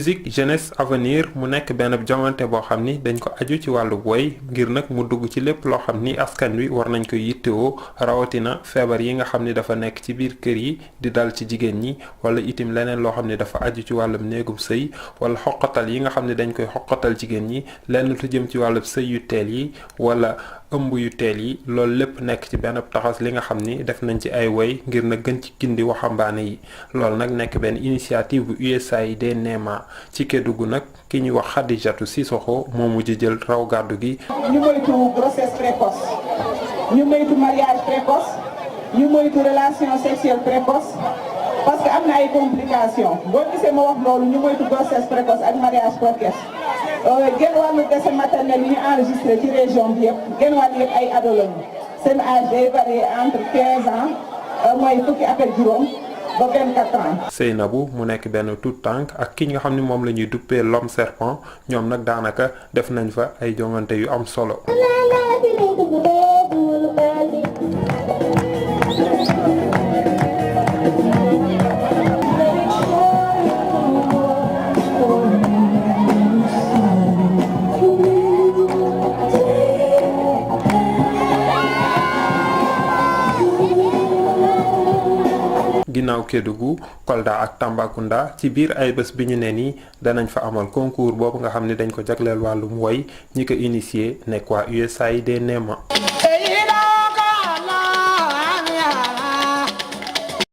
musique jeunesse avenir mu nekk benn jongante boo xam ni dañ ko aju ci wàllu woy ngir nag mu dugg ci lépp loo xam ni askan wi war nañ ko yittewoo rawatina feebar yi nga xam ni dafa nekk ci biir kër yi di dal ci jigéen ñi wala itim leneen loo xam ni dafa aju ci wàllum néegum sëy wala xoqatal yi nga xam ni dañ koy xoqatal jigéen ñi lenn lu jëm ci wàllum sëy yu teel yi wala ëmb yu teel yi loolu lépp nekk ci benn taxas li nga xam ni def nañ ci ay woy ngir na gën ci gindi waxambaane yi loolu nag nekk benn initiative bu USAID NEMA ci Kédougou nag ki ñuy wax Khadijatou Sissoko moo mujj jël raw gàddu gi. ñu moytu grossesse précoce ñu moytu mariage précoce ñu moytu relation sexuelle précoce parce que am na ay complications boo gisee ma wax loolu ñu moytu grossesse précoce ak mariage précoce. genn wàllu décès maternel yi ñu enregistré ci région bi yëpp genn wàll yëpp ay ado lañu seen âge day varié entre 15 ans mooy fukki at ak juróom ba 24 ans. Seynabou mu nekk benn tout tànk ak ki nga xam ni moom la ñuy duppee l'homme serpent ñoom nag daanaka def nañ fa ay jongante yu am solo. ginnaaw Kédougou Kolda ak Tambacounda ci biir ay bés bi ñu ne nii danañ fa amal concours boobu nga xam ne dañ ko jagleel wàllum woy ñi ko initié nekk waa USAID NEMA.